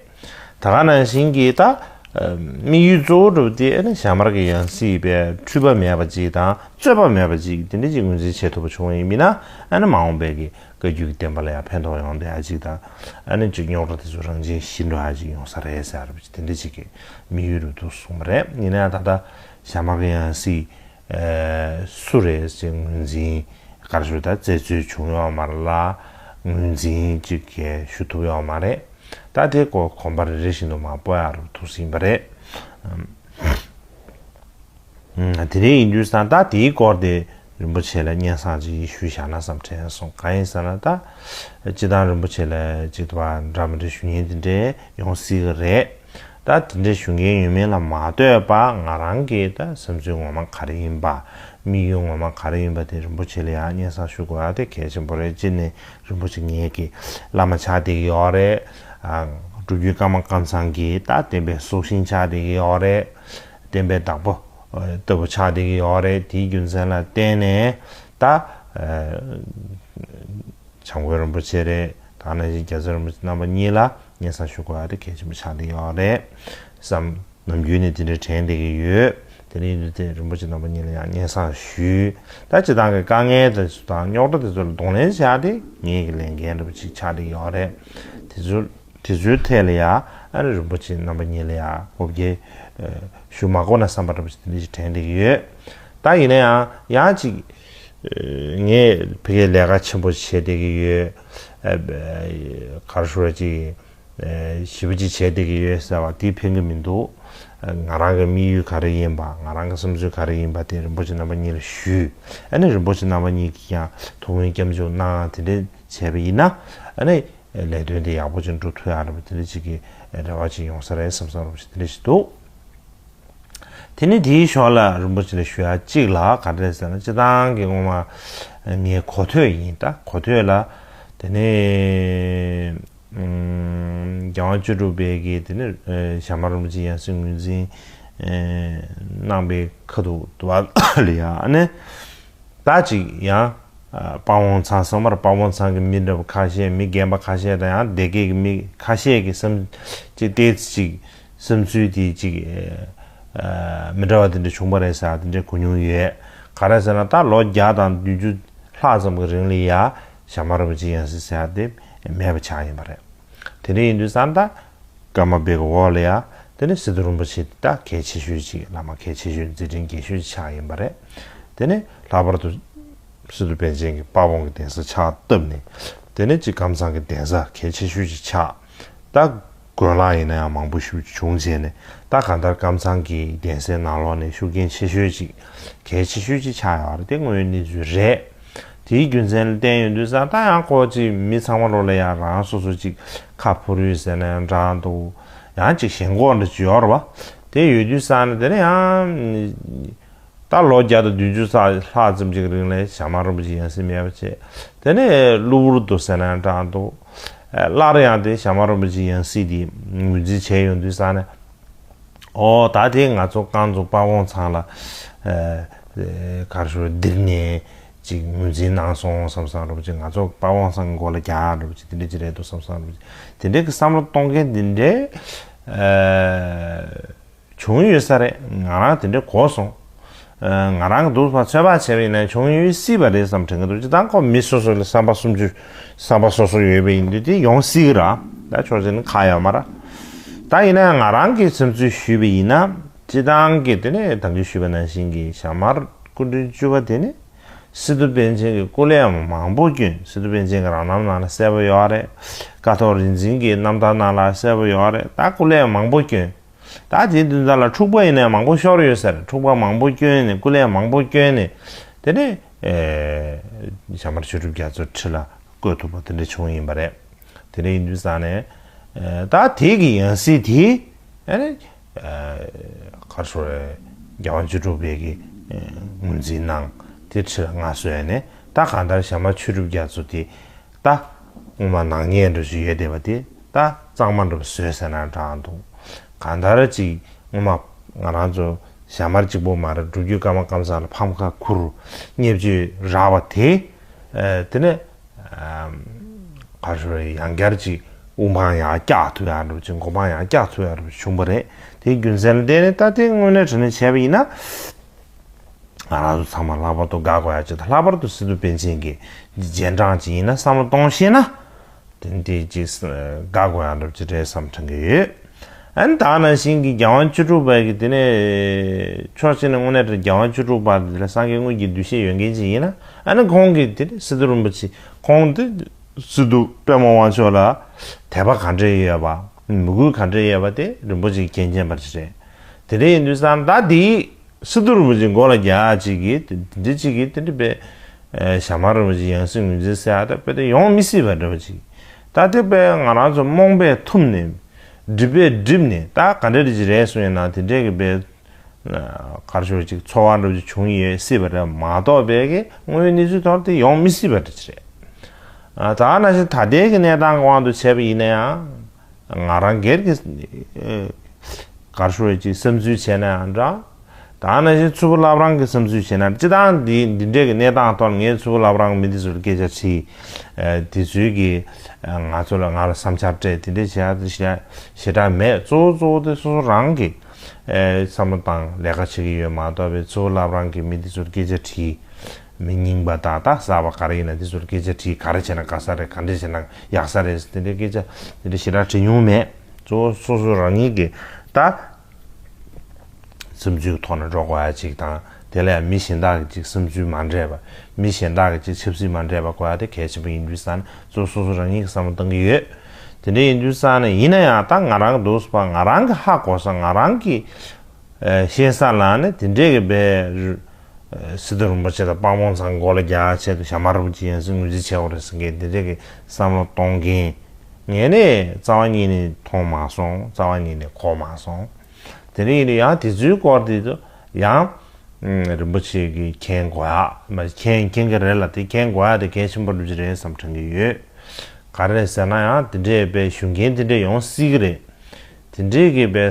ད་ག་ནང་བཞིན་གྱི་ད། དམིགས་ཡུལ་གཙོ་བོ་འདྲ་པོ་དེ་ཨ་ནི་ཞྭ་དམར་གྱི་ཡང་སྲིད་པའི་འཁྲུལ་པ་མེད་པ་ཅིག་དང་རྩོད་པ་མེད་པ་ཅིག་དེ་འདྲ་ཅིག་ངོས་འཛིན་བྱེད་ཐུབ་པ་བྱུང་བ་ཡིན་མིན་ན་ཨ་ནི་མ་འོངས་པའི་གི་བཀའ་བརྒྱུད་ཀྱི་བསྟན་པ་ལ་ཡང་ཕན་ཐོགས་ཡོང་བསྡད་ཡ་ཅིག་དང་ཨ་ནི་ཅིག་རྙོག་དྲ་དེ་ཚོ་རང་བཞིན་ཞི་འགྲོ་ཡ་ཅིག་ཡོང་ས་རེད་ཟེར་བ་ཅིག་དེ་འདྲ་ཅིག་གི་དམིགས་ཡུལ་རུ་འདུག་གསུངས་པ་རེད། ཡིན་ན་ཡང་ད་ལྟ་ཞྭ་དམར་གྱི་ཡང་སྲིད་སུ་རེད་ཅེས་ངོས་འཛིན་ག་རེ་ཞུ་ད་རྩད་གཅོད་བྱུང་ཡོད་མ་རེད་ལ་ངོས་འཛིན་ཅིག་གས་ཞུ་ཐུབ་ཡོད་མ་རེད། ད་དེ་སྐོར་གོམ་པ་རེ་རེ་བཞིན་དུ་མར་སྤོ་ཡག་རུ་ཐུག་ཟིན་པ་རེད། དེ་རིང་ཡིན་དུས་ཙང་ད་དེའི་སྐོར་དེ་རིན་པོ་ཆེ་ལ་སྙན་སེང་ཅིག་ཞུས་བཞག་ན་བསམ་དྲན་སོང་། གང་ཡིན་ཟེར་ན་ད་སྤྱི་བཏང་རིན་པོ་ཆེ་ལ་ཅིག་ད་འདྲ་མི་འདྲ་ཞུ་མཁན་དེ་འདྲས་ཡོང་སྲིད་གི་རེད། ད་ ད་དེ་འདྲའི་ཞུ་མཁན་ཡོད་མེད་ལ་མ་ལྟོས་པ། ང་རང་གི་ད་བསམ་ཚུལ་ངོ་མ་ག་རེ་ཡིན་པ། དམིགས་ཡུལ་ངོ་མ་ག་རེ་ཡིན་པ་དེ་རིན་པོ་ཆེ་ལ་ཡང་སྙན་སེང་ཞུ་དགོས་ཡ་དེ་གལ་ཆེན་པོ་རེད། གཅིག་ནས་རིན་པོ་ཆེ་ངེད་ཀྱི་བླ་མ་ཆགས་བསྡད་ཀྱི་ཡོད་རེད། ཨ། སྒྲུབ་བརྒྱུད་ཀརྨ་ཀཾ་ཚང་གི་ད་བསྟན་པའི་སྲོག་ཤིང་ཆགས་བསྡད་ཀྱི་ཡོད་རེད། བསྟན་པའི་བདག་པོ་ལྟ་བུ་ཆགས་བསྡད་ཀྱི་ཡོད་རེད། དེའི་རྒྱུ་མཚན་ལ་བརྟེན་ནས་ད་ཨ། བྱམས་མགོན་རིན་པོ་ཆེ་རེད། ད་ནང་བཞིན་རྒྱལ་ཚབ་རིན་པོ་ཆེ་རྣམ་པ་གཉིས་ལ་སྙན་སེང་ཞུ་དགོས་ཡ་དེ་གལ་ཆེན་པོ་ཆགས་བསྡད་ཀྱི་ཡོད་རེད་བསམ། ནམ་རྒྱུན་ནས་དེ་འདྲའི་དྲན་བསྡད་ཀྱི་ཡོད། དེ་འདྲ་ཡིན་དུས་དེ་རིན་པོ་ཆེ་རྣམ་པ་གཉིས་ལ་ཡང་སྙན་སེང་ཞུས། ད་སྤྱི་བཏང་གི་དཀའ་ངལ་དེ་ཚོ་དང་རྙོག་དྲ་དེ་ཚོ་ལ་གདོང་ལེན་བྱ་དེ་ངེད་ཀྱི་ལས་འགན་འདྲ་པོ་ཅིག་ཆགས་བསྡད་ཀྱི་ཡོད་རེད། དེ་ཚོ་དེ་ཚོའི་ཐད་ལ་ཡང་ཨ་ནི་རིན་པོ་ཆེ་རྣམ་པ་གཉིས་ལ་ཡང་འོ་བརྒྱལ་ཞུ་མ་དགོས་ན་བསམ་པ་འདྲ་པོ་ཅིག་དེ་འདྲ་ཞིག་དྲན་བསྡད་ཀྱི་ཡོད། ད་ཡིན་ན་ཡང་ཡང་ཅིག་ངས་ཕ་གིའི་ལས་ཀ་ཆེན་པོ་བྱས་བསྡད་ཀྱི་ཡོད། ག་རེ་ཞུ་ར་ཅིག་ཞེ་པོ་ཅིག་བྱས་བསྡད་ཀྱི་ཡོད་ཟེར་བ་དེ་ཕན་གྱི་མི་འདུག་ང་རང་གི་དམིགས་ཡུལ་ག་རེ་ཡིན་པ། ང་རང་གི་བསམ་ཚུལ་ག་རེ་ཡིན་པ་དེ་རིན་པོ་ཆེ་རྣམ་པ་གཉིས་ལ་ཞུས། ཨ་ནི་རིན་པོ་ཆེ་རྣམ་པ་གཉིས་ཀྱིས་ཀྱང་ཐུགས་སྨོན་སྐྱབས་འཇུག་གནང་། དེ་འདྲ་བྱས་པ་ཡིན་ན་ཨ་ནི་ལས་དོན་དེ་ཡག་པོ་ཅིག་འགྲོ་ཐུབ་ཡག་འདྲ་པོ་དེ་འདྲ་ཅིག་གི་རེ་བ་ཅིག་ཡོང་ས་རེད་བསམ་བསམ་འདྲ་པོ་ཅིག་དེ་འདྲ་ཞིག་འདུག་དེ་ནས་དེའི་ཞོར་ལ་རིན་པོ་ཆེ་ལ་ཞུ་ཡ་གཅིག་ལ་ག་རེ་ཟེར་ན། སྤྱི་བཏང་གི་སྔོན་མ་ངའི་གོ་ཐོས་ཡིན། ད་གོ་ཐོས་ལ་དེ་ནས་ཨམ། རྒྱལ་དབང་བཅུ་དྲུག་པའི་གི་དེ་ནས་ཨ། ཞྭ་དམར་རིན་པོ་ཆེ་ཡང་སྲིད་ངོས་འཛིན་ཨ། གནང་པའི་ཁ་ཐུག་ཏུ་བ་ལ་ཡ་ཨ་ནི་ད་ཅིག་ཡང་ཨ། དཔའ་བོ་ཚང་སོང་མར། དཔའ་བོ་ཚང་གི་མི་འདྲ་པོ་ཁ་ཤས། མི་རྒན་པ་ཁ་ཤས་དང་ཡང་སྡེ་དགེ་གི་མི་ཁ་ཤས་ཀྱི་བསམ་ཅིག་ཏོག་ཙམ་ཅིག་བསམ་ཚུལ་དེ་ཅིག་ཨ། མི་འདྲ་བ་དེ་འདྲ་བྱུང་བ་རེད་ཟེར་དེ་འདྲ་གོ་མྱོང་ཡོད། ག་རེ་ཟེར་ན་ད་ལོ་བརྒྱ་དང་བདུན་ཅུ་ལྷག་ཙམ་གྱི་རིང་ལ་ཡ་ཞྭ་དམར་རིན་པོ་ཆེ་ཡང་སྲིད་ཟེར་ཡ་དེ་མེད་པ་ཆགས་ཡིན་པ་རེད། དེ་འདྲ་ཡིན་དུས་ཙང་ད་ཀརྨ་པའི་གི་འོག་ལ་ཡ་དེ་ནས་སི་ཏུ་རིན་པོ་ཆེ་ད་གལ་ཆེ་ཤོས་ཅིག་བླ་མ་གལ་ཆེ་ཤོས་མཛད་འཕྲིན་རྒྱས་ཤོས་ཅིག་ཆགས་ཡིན་པ་རེད། དེ་ནས་ལྷག་པར་དུ་སི་ཏུ་པཎ་ཆེན་གྱི་དཔའ་དབང་གི་གདན་ས་ཕྱག་བཏབ་ནས་དེ་ནས་ཅིག་ཀཾ་ཚང་གི་གདན་ས་གལ་ཆེ་ཤོས་ཅིག་ཆགས། ད་དགོན་ལག་ཡིན་ན་ཡང་མང་པོ་ཞིག་བྱུང་བྱས་ནས་ད་གང་ལྟར་ཀཾ་ཚང་གི་གདན་སའི་ནང་ལོགས་ནས་ཤུགས་རྐྱེན་ཆེ་ཤོས་ཅིག་གལ་ཆེ་ཤོས་ཅིག་ཆགས་ཡོད་རེད། དེ་དངོས་ཡོད་གནས་ཚུལ་རེད། དེའི་རྒྱུ་མཚན་ལ་བརྟེན་ཡོང་དུས་ཙང་ད་ཡང་ཁོ་ཅིག་མི་ཚང་མ་ལོ་ལ་ཡང་རང་སོ་སོ་ཅིག་ཁ་ཕོ་རུས་ཟེར་ན་ཡང་འདྲ་འདུག་ཡང་ཅིག་ཞེན་ཁོག་འདྲ་ཅིག་ཡོད་རེད་བ། དེ་ཡོད་དུས་ཙང་ནས་དེ་ནས་ཡང་ད་ལོ་བརྒྱ་དང་བདུན་ཅུ་ཙམ་ལྷག་ཙམ་ཅིག་རིང་ལ་ཞྭ་དམར་རིན་པོ་ཆེ་ཡང་སྲིད་མེད་པ་བྱས། དེ་ནས་གློ་བུར་དུ་ཟེར་ན་ཡང་འདྲ་འདུག་སླར་ཡང་དེ་ཞྭ་དམར་རིན་པོ་ཆེ་ཡང་སྲིད་དེ་ངོས་འཛིན་བྱས་ཡོང་དུས་ཙང་ནས། ཨོ་ད་དེ་ང་ཚོ་རྐང་ཚོ་དཔའ་བོ་ཚང་ལ་ཨ། ག་རེ་ཞུ་འདིར་ནས་ཅིག་ངོས་འཛིན་གནང་སོང་བསམ་བསམ་འདྲ་པོ་ཅིག་ང་ཚོ་དཔའ་བོ་ཚང་གི་མགོ་ལ་རྒྱག་འདྲ་པོ་ཅིག་དེ་འདྲ་ཅིག་རེད་འདུག་བསམ་བསམ་འདྲ་པོ་ཅིག་དེ་འདྲའི་གི་བསམ་བློ་གཏོང་མཁན་དེ་འདྲའི་ཨ། བྱུང་ཡོད་ས་རེད། ང་རང་དེ་འདྲའི་གོ་སོང་། ཨ། ང་རང་གི་འདུག་པ་ཚོད་དཔག་བྱས་པ་ཡིན་ན་བྱུང་ཡོད་སྲིད་པ་རེད་བསམ་དྲན་གྱི་འདུག་སྤྱི་བཏང་ཁོ་མི་སོ་སོ་ལ་བསམ་པ་སུམ་ཅུ་བསམ་པ་སོ་སོ་ཡོད་པ་ཡིན་དུས་དེ་ཡོང་སྲིད་ཀྱི་ར། ད་ཕྱོགས་གཅིག་ནས་ཁག་ཡོད་མ་རེད། ད་ཡིན་ན་ང་རང་གི་བསམ་ཚུལ་ཞུས་པ་ཡིན་ན་སྤྱི་བཏང་གི་དེ་ནས་ད་གིན་ཞུས་པ་ནང་བཞིན་གྱི་ཞྭ་དམར་སྐུ་ཕྲེང་བཅུ་པ་དེ་ནི་སི་ཏུ་པཎ་ཆེན་གྱི་སྐུ་ལས་མང་པོ་བསྐྱོན། སི་ཏུ་པཎ་ཆེན་གྱི་རང་རྣམ་ནང་ལ་གསལ་པོ་ཡོད་རེད། ཀཿཐོག་རིག་འཛིན་གྱི་རྣམ་ཐར་ནང་ལ་གསལ་པོ་ཡོད་རེད། ད་སྐུ་ལས་མང་པོ་བསྐྱོན། ད་དེའི་མདུན་ཐང་ལ་འཁྲུག་པ་ཡིན་ནའི་མང་པོ་ཤོར་ཡོད་ཟེར། འཁྲུག་པ་མང་པོ་བསྐྱོན་ནས་སྐུ་ལས་མང་པོ་བསྐྱོན་ནས་དེ་ནས་ཨེ། ཞྭ་དམར་ཆོས་གྲུབ་རྒྱ་མཚོ་ཁྲི་ལ་བཀོད་ཐུབ་པ་དེ་འདྲ་བྱུང་ཡིན་པ་རེད། དེ་འདྲ་ཡིན་དུས་ཙང་ནས་ཨེ། ད་དེ་གི་ཡང་སྲིད་དེ་ཨེ་ནས་ཨེ། ག་རེ་ཞུ་རེད། རྒྱལ་དབང་བཅུ་དྲུག་པའི་གི་ཨེ། ངོས་འཛིན་གནང་། དེ་ཁྲི་ལ་མངའ་གསོལ་ནས་ད་གང་ལྟར་ཞྭ་དམར་ཆོས་གྲུབ་རྒྱ་མཚོ་དེ། ད་སྔོན་མ་ནག་ཉེས་འདྲ་ཞིག་ཡོད་བསྡད་པ་དེ་ད་གཙང་མ་འདྲ་པོ་བཟོས་ཟེར་ན་འདྲ་འདུག་གང་ལྟར་ཅིག་སྔོན་མ་ང་རང་ཚོ་ཞྭ་དམར་གཅིག་པོ་མ་རེད། སྒྲུབ་བརྒྱུད་ཀརྨ་ཀཾ་ཚང་ལ་ཕམ་ཁ་ཁུར་བརྙས་བཅོས་རག་པ་དེ་ཨ། དེ་ནས་ཨ། ག་རེ་ཞུ་རེད། ཡང་བསྐྱར་ཅིག་དབུ་འཕང་ཡང་བཀྱག་ཐུབ་ཡག་འདྲ་པོ་ཅིག་མགོ་འཕང་ཡང་བཀྱག་ཐུབ་ཡག་འདྲ་པོ་བྱུང་བ་རེད། དེའི་རྒྱུ་མཚན་ལ་བརྟེན་ནས་ད་དེ་དངོས་གནས་དྲང་གནས་བྱས་པ་ཡིན་ན། ང་རང་ཚོ་ཚང་མ་ལྷག་པར་དུ་དགའ་དགོས་ཡ་ཅིག་དང་། ལྷག་པར་དུ་སི་ཏུ་པཎ་ཆེན་གྱི་རྗེས་འབྲང་ཅིག་ཡིན་ན་བསམ་བློ་གཏོང་ཤེས་ན། དེ་འདི་ཅིག་དགའ་དགོས་ཡ་འདྲ་ཅིག་རེད་བསམ་དྲན་གྱི་ཡོད། ཨ་ནི་ད་ནང་བཞིན་གྱི་རྒྱལ་དབང་བཅུ་དྲུག་པ་གི་དེ་ནས་ཕྱོགས་གཅིག་ནས་དངོས་གནས་དྲང་རྒྱལ་དབང་བཅུ་དྲུག་པ་དེ་ལ་སངས་རྒྱས་དངོས་ཀྱི་འདུ་ཤེས་ཡོད་མཁན་ཅིག་ཡིན་ན། ཨ་ནི་ཁོང་གིས་དེ་ནས་སི་ཏུ་རིན་པོ་ཆེ་ཁོང་དེ་སི་ཏུ་པདྨ་དབང་ཕྱུག་ལ་དད་པ་ག་འདྲས་ཡོད་པ། མོས་གུས་ག་འདྲས་ཡོད་པ་དེ་རིན་པོ་ཆེ་མཁྱེན་མཁྱེན་པ་ཅིག་རེད། དེ་འདྲ་ཡིན་དུས་ཙང་ད་དེའི་སི་ཏུ་རིན་པོ་ཆེ་མགོ་ལ་རྒྱག་ཅིག་གིས་དེ་འདྲ་ཅིག་གིས་དེ་འདྲ་པའི་ཨེ། ཞྭ་དམར་རིན་པོ་ཆེ་ཡང་སྲིད་ངོས་འཛིན་ཟེར་ཡ་ད་དཔེ་དེ་ཡོང་མི་སྲིད་པ་འདྲ་པོ་ཅིག་ད་དེ་པའི་ང་རང་ཚོ་རྨོངས་པས་ཐུམ་ནས་ སྒྲིབ་པས་བསྒྲིབས་ནས་ད་ག་འདྲ་ཅིག་རེད་གསུངས་ཡིན་ན་དེ་འདྲས་ཀྱི་དཔེ་གར་ཞོར་ཅིག་ཚོར་བ་འདྲ་ཅིག་བྱུང་ཡོད་སྲིད་པ་རེད་མ་གཏོགས་པའི་གི་དངོས་ཡོད་གནས་ཚུལ་ཐོག་དེ་ཡོང་མི་སྲིད་པ་འདྲ་ཅིག་རེད། ད་ནང་བཞིན་ད་ལྟའི་གི་གནས་སྟངས་དབང་དུ་བྱས་པ་ཡིན་ན་ཡང་། ང་རང་སྒེར་གྱི་གར་ཞོར་ཅིག་བསམ་ཚུལ་བྱས་ན་ཡང་འདྲ། ད་ནང་བཞིན་མཚུར་ཕུ་བླ་བྲང་གི་བསམ་ཚུལ་བྱས་ན་སྤྱི་བཏང་འདི་འདི་འདྲའི་གི་གནས་སྟངས་ཐོག་ངས་མཚུར་ཕུ་བླ་བྲང་གི་མི་འདི་ཚོར་སྐད་ཆ་དྲིས། དེ་ཚོའི་གི་ང་ཚོ་ལ་ང་ལ་བསམ་འཆར་སྤྲད་དེ་འདྲས་བྱས་ཡ་ཞེ་དྲག་མེད། གཙོ་བོ་གཙོ་བོ་དེ་སོ་སོ་རང་གི་བསམ་བློ་བཏང་ལས་ཀ་བྱེད་ཀྱི་ཡོད་མ་གཏོགས་པའི་མཚུར་ཕུ་བླ་བྲང་གི་མི་འདི་ཚོར་སྐད་ཆ་དྲིས། མི་རྙིང་པ་དང་ད་གསར་པ་ག་རེ་ཡིན་ན་དེ་ཚོར་སྐད་ཆ་དྲིས། ག་རེ་བྱས་ན་དགའ་ས་རེད། ག་འདྲས་བྱས་ན་ཡག་ས་རེད། དེ་འདྲའི་སྐད་ཆ་དེ་འདྲ་ཞེ་དྲག་དྲི་མྱོང་མེད། གཙོ་བོ་སོ་སོ་རང་ཉིད་ཀྱི་ད་བསམ་ཚུལ་གྱི་ཐོག་ནས་འགྲོ་དགོས་ཡ་ཅིག་དང་དེ་ལ་ཡང་མི་གཞན་དག་གི་ཅིག་བསམ་ཚུལ་མ་འདྲེས་པ། མི་གཞན་དག་གི་ཅིག་ཆབ་སྲིད་མ་འདྲེས་པ་དགོས་ཡ་དེ་གལ་ཆེན་པོ་ཡིན་དུས་ཙང་ནས་གཙོ་བོ་སོ་སོ་རང་ཉིད་ཀྱི་བསམ་བློ་གཏང་གི་ཡོད། དེ་འདྲ་ཡིན་དུས་ཙང་ནས་ཡིན་ན་ཡང་ད་ང་རང་གི་འདུག་སེ་ང་རང་གི་ཧ་གོ་ས་ང་རང་གི་ཨ་ཤེས་ས་ལ་ནི་དེ་འདྲས་ཀྱི་དཔེ་སི་ཏུ་རིན་པོ་ཆེ་དང་དཔལ་མོ་ཚང་མགོ་ལ་རྒྱག་ཆེད་དུ་ཞྭ་དམར་རིན་པོ་ཆེ་ཡང་སྲིད་ངོས་འཛིན་བྱེད་དགོས་རེད་ཟེར་མཁན་དེ་འདྲས་ཀྱི་བསམ་བློ་གཏོང་མཁན་ངས་ནི་རྩ་བ་ཉིད་ནས་མཐོང་མ་སོང་། རྩ་བ་ཉིད་ནས་གོ་མ་སོང་། དེ་འདྲ་ཡིན་དུས་ཡང་དེ་ཚོའི་སྐོར་དེ་ཚོ་ཡང་རིན་པོ་ཆེ་གིས་མཁྱེན་དགོས་ཡ་མ་མཁྱེན་མཁྱེན་གྱི་རེད་ལ། དེ་མཁྱེན་དགོས་ཡ་དེ་གལ་ཆེན་པོ་འདྲ་ཅིག་རེད་བསམ་དྲན་གྱི་ཡོད། ག་རེ་རེད་ཟེར་ན་ཡང་དེ་འདྲས་དཔེ་ཞུ་མཁན་དེ་འདྲས་ཡོང་སྲིད་ཀྱི་རེད། དེ་འདྲས་ཀྱི་དཔེ་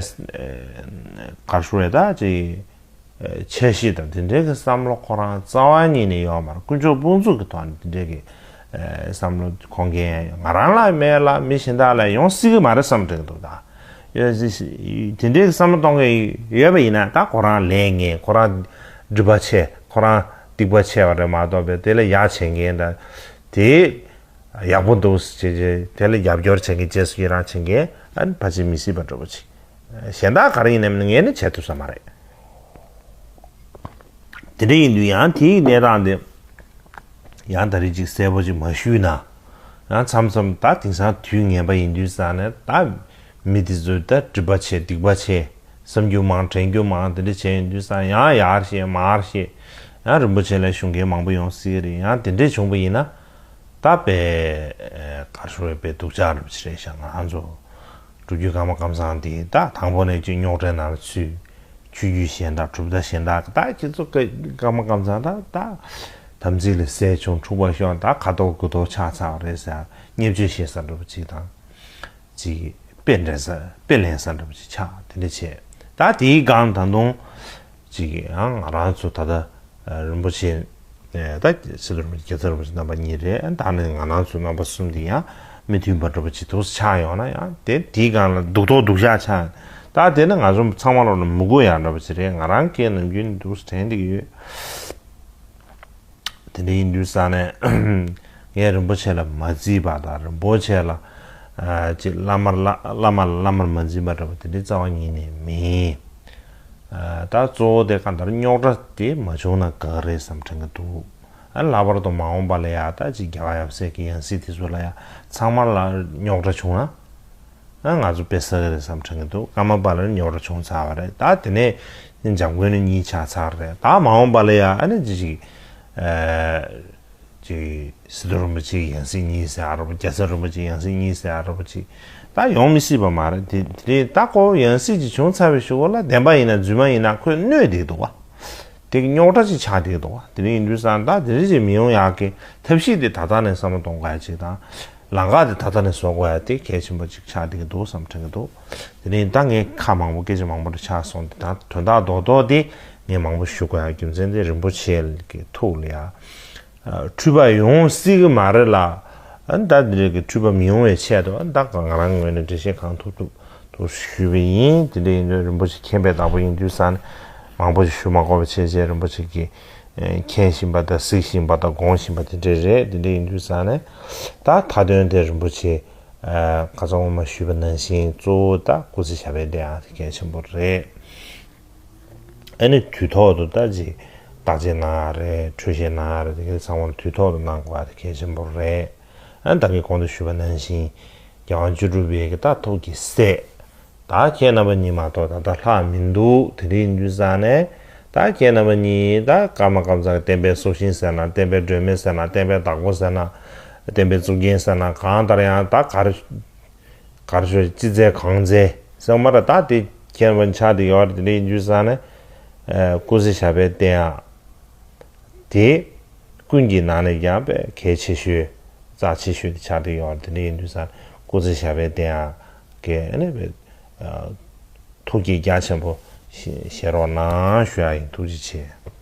གར་ཞུ་རེད་ད་ཅིག་འཆར་གཞི་དང་དེ་འདྲའི་གི་བསམ་བློ་ཁོ་རང་རྩ་བ་ཉིད་ནས་ཡོད་མ་རེད། དཀོན་མཆོག་དཔུང་འཛུགས་ཀྱི་ཐོག་ནས་དེ་འདྲའི་གི་བསམ་བློ་ཁོང་གིས་ང་རང་ལ་མེད་ལ་མི་གཞན་དག་ལ་ཡོང་སྲིད་ཀྱི་མ་རེད་བསམ་དྲན་གྱི་འདུག་ད་ཡོད་སྲིད་དེ་འདྲའི་གི་བསམ་བློ་གཏོང་མཁན་ཡོད་པ་ཡིན་ན་ད་ཁོ་རང་ལས་ངན། ཁོ་རང་སྒྲིབ་པ་ཆེ། ཁོ་རང་སྡིག་པ་ཆེ་བ་རེད་མ་གཏོགས་པའི་དེ་ལ་ཡག་བྱེད་མཁན་དང་དེ་ཡག་པོ་འདུག་ཟེར་བྱས་བྱས་དེ་ལ་རྒྱབ་སྐྱོར་བྱེད་མཁན་རྗེས་སུ་ཡི་རང་བྱེད་མཁན་ཨ་ནི་ཕལ་ཆེར་མི་སྲིད་པ་འདྲ་པོ་ཅིག་གཞན་དག་ག་རེ་ཡིན་ནའི་ངས་ནི་བྱེད་ཐུབ་ས་མ་རེད། དེ་འདྲ་ཡིན་དུས་ཡང་དེའི་གནས་སྟངས་དེ་ཡང་ད་རེས་ཅིག་གསལ་པོ་ཅིག་མ་ཞུས་ན། ཡང་མཚམས་མཚམས་ད་དེང་སང་དུས་ངན་པ་ཡིན་དུས་ཙང་ནས་ད་མི་དེ་ཚོ་ད་སྒྲིབ་པ་ཆེ་སྡིག་པ་ཆེ་བསམ་རྒྱུ་མང་དྲན་རྒྱུ་མང་དེ་འདྲ་བྱས་ཡིན་དུས་ཙང་ཡང་ཡར་བཤད་མར་བཤད་ཡང་རིན་པོ་ཆེ་ལ་ཞུ་མཁན་མང་པོ་ཡོང་སྲིད་རེད། ཡང་དེ་འདྲ་བྱུང་པ་ཡིན་ན། ད་དཔེ་གར་ཞུ་རེད་དཔེ་སྡུག་ཅག་འདྲ་པོ་ཅིག་རེད་ཤག་ང་རང་ཚོ་སྤྲུལ་རྒྱུད་ཀརྨ་ཀཾ་ཚང་དེ་ད་དང་པོ་ནས་ཅིག་རྙོག་དྲའི་ནང་ལ་ཚུད། ཆོས་བརྒྱུད་གཞན་དག་གྲུབ་མཐའ་གཞན་དག་ད་ཁྱེད་ཚོ་ཀརྨ་ཀཾ་ཚང་ད་ད་དམ་ཚིག་ལས་ཟད་བྱུང་འཁྲུག་པ་ཤོར་ད་ཁ་དོག་དགུ་དོག་ཆགས་ཚར་བ་རེད་ཟེར་བརྙས་བཅོས་བྱེད་ས་འདྲ་པོ་ཅིག་དང་། ཅིག་དཔེ་འདྲེན་ས་དཔེ་ལེན་ས་འདྲ་པོ་ཅིག་ཆགས་དེ་འདྲ་བྱས། ད་དེའི་སྒང་ད་དུང་ཅིག་ཡང་ང་རང་ཚོ་ད་ལྟ་རིན་པོ་ཆེ་ད་སི་ཏུ་རིན་པོ་ཆེ་རྒྱལ་ཚབ་རིན་པོ་ཆེ་རྣམ་པ་གཉིས་རེད། ད་ནི་ང་རང་ཚོ་རྣམ་པ་གསུམ་དེ་ཡང་མི་མཐུན་པ་འདྲ་པོ་ཅིག་ཏུ་ཆགས་ཡོང་ན་ཡང་དེ་དེའི་སྒང་ལ་སྡུག་ཐོག་སྡུག་ཤག་ཆགས། ད་དེ་ནི་ང་ཚོ་ཚང་མ་ལོག་ལ་མི་དགོས་ཡག་འདྲ་པོ་ཅིག་རེད། ང་རང་སྐད་ནམ་རྒྱུན་འདུག་དྲན་བསྡད་ཀྱི་ཡོད། དེ་འདྲ་ཡིན་དུས་ཙང་ནས་ངས་རིན་པོ་ཆེ་ལ་མ་བརྩིས་པ་དང་རིན་པོ་ཆེ་ལ་ཅིག་བླ་མར་བླ་བླ་མ་ལ་བླ་མར་མ་འཛིན་པ་འདྲ་པོ་དེ་འདྲའི་རྩ་བ་ཉིད་ནས་མིན། ད་གཙོ་བོ་དེ་གང་ལྟར་རྙོག་དྲ་དེ་མ་བྱུང་ན་དགའ་རེད་བསམ་དྲན་གྱི་འདུག་ལྷག་པར་དུ་མ་འོངས་པ་ལ་ཡ་ད་ཅིག་རྒྱལ་བ་ཡབ་སྲས་ཀྱི་ཡང་སྲིད་དེ་ཚོ་ལ་ཡ་ཚང་མ་ལ་རྙོག་དྲ་བྱུང་ན། ང་ཚོ་དཔེ་ཟ་གི་རེད་བསམ་དྲན་གྱི་འདུག་ཀརྨ་པ་ལ་རྙོག་དྲ་བྱུང་ཚར་བ་རེད། ད་དེ་ནས་འཇམ་མགོན་ནི་གཉིས་ཆགས་ཚར་རེད། ད་མ་འོངས་པ་ལ་ཡ་ཨ་ནི་ཅི་ཞིག་ཅིག་སི་ཏུ་རིན་པོ་ཆེའི་ཡང་སྲིད་གཉིས་ཟེར་ཨ་རོ་པ་རྒྱལ་ཚབ་རིན་པོ་ཆེའི་ཡང་སྲིད་གཉིས་ཟེར་ཨ་རོ་པ་ཅིག་ད་ཡོང་མི་སྲིད་པ་མ་རེད། དེ་དེ་རིང་ད་ཁོ་ཡང་སྲིད་ཅིག་བྱུང་ཚར་བའི་གཞུག་གུ་ལ་བདེན་པ་ཡིན་ན་རྫུན་མ་ཡིན་ན་ཁོས་གནོད་བསྡད་འདུག་བ། དེ་གི་རྙོག་དྲ་ཅིག་ཆགས་བསྡད་འདུག་བ། དེ་རིང་ཡིན་དུས་ཙང་ད་དེ་རིང་ཅིག་མི་ཡོང་ཡག་གི་ཐབས་ཤེས་དེ་ད་ལྟ་ནས་བསམ་བློ་གཏོང་དགོས་ཡ་ཅིག་དང་། ལམ་ཁ་དེ་ད་ལྟ་ནས་བཟོ་དགོས་ཡ་དེ་གལ་ཆེན་པོ་ཅིག་ཆགས་བསྡད་ཀྱི་འདུག་བསམ་དྲན་གྱི་འདུག་དེ་ནས་ད་ངས་ཁ་མང་པོ་སྐད་ཆ་མང་པོ་རེ་ཆགས་སོང་དེ་ད་དོན་དག་རྡོག་རྡོག་དེ་ངས་མང་པོ་ཞུ་དགོས་ཡ་རྒྱུ་མཚན་དེ་རིན་པོ་ཆེ་གི་ཐུགས་ལ་ཡ། འཁྲུལ་པ་ཡོང་སྲིད་ཀྱི་མ་རེད་ལ། ད་འདི་རིགས་ཀྱི་འཁྲུལ་པ་མི་ཡོང་བའི་ཆེད་དུ་ད་ང་རང་ངོས་ནས་འགྲེལ་བཤད་གང་ཐུབ་ཐུབ་དུ་ཞུས་པ་ཡིན། དེ་འདྲ་ཡིན་དུས་རིན་པོ་ཆེ་མཁྱེན་པའི་བདག་པོ་ཡིན་དུས་ཙང་མང་པོ་ཞིག་ཞུ་མ་དགོས་པ་བྱས་བྱས་རིན་པོ་ཆེ་གིས། མཁྱེན་བཞིན་པ་དང་གཟིགས་བཞིན་པ་དང་དགོངས་བཞིན་པ་དེ་འདྲས་རེད། དེ་འདྲས་ཡིན་དུས་ཙང་ནས་ད་མཐའ་དོན་དེ་རིན་པོ་ཆེ་ཁ་སང་འོག་མ་ཞུས་པ་ནང་བཞིན་གཙོ་བོ་ད་སྐུ་ཚེ་ཞབས་པད་བརྟན་ཡག་དེ་གལ་ཆེན་པོ་རེད། ཨ་ནི་དུས་ཐོག་ཏུ་ད་ཅིག་བརྟག་དཔྱད་གནང་ཡག་རེད། འཕྲོད་བཞེས་གནང་ཡག་རེད། དེ་གའི་ཚང་མ་དུས་ཐོག་ཏུ་གནང་དགོས་ཡག་དེ་གལ་ཆེན་པོ་རེད། ཨ་ནི་ད་གིན་གོང་དུ་ཞུས་པ་ནང་བཞིན་རྒྱལ་དབང་བཅུ་དྲུག་པའི་གི་ད་ཐུགས་ཀྱི་སྲས། ད་ཁྱེད་རྣམ་པ་གཉིས་མ་གཏོགས་ད་ལྟ་ལྷག་མི་འདུག་དེ་འདྲ་ཡིན་དུས་ཙང་ནས་ད་ཁྱེད་རྣམ་པ་གཉིས་ད་ཀརྨ་ཀཾ་ཚང་གི་བསྟན་པའི་སྲོག་ཤིང་ཟེར་ན། བསྟན་པའི་སྒྲོན་མེ་ཟེར་ན། བསྟན་པའི་བདག་པོ་ཟེར་ན། བསྟན་པའི་གཙུག་རྒྱན་ཟེར་ན། གང་ལྟར་ཡང་ད་ག་རེ་ གར་ཤོར་ཅི་མཛད་གང་མཛད་ཟེར་མ་ར་ད་དེ་མཁྱེན་པ་ཆགས་བསྡད་ཡོད་རེད། དེ་འདྲ་ཡིན་དུས་ཙང་ནས་སྐུ་ཚེ་ཞབས་པད་བརྟན་ཡག་དེ་ཀུན་གྱི་ནང་ནས་ཀྱང་དཔེ་གལ་ཆེ་ཤོས་རྩ་ཆེ་ཤོས་དེ་ཆགས་བསྡད་ཡོད་རེད། དེ་འདྲ་ཡིན་དུས་ཙང་སྐུ་ཚེ་ཞབས་པད་བརྟན་ཡག་གི་ཨ་ནི་དཔེ་ཐུགས་རྗེ་རྒྱ་ཆེན་པོ་བཞེས་རོགས་གནང་ཞུ་ཡག་ཡིན། ཐུགས་རྗེ་ཆེ།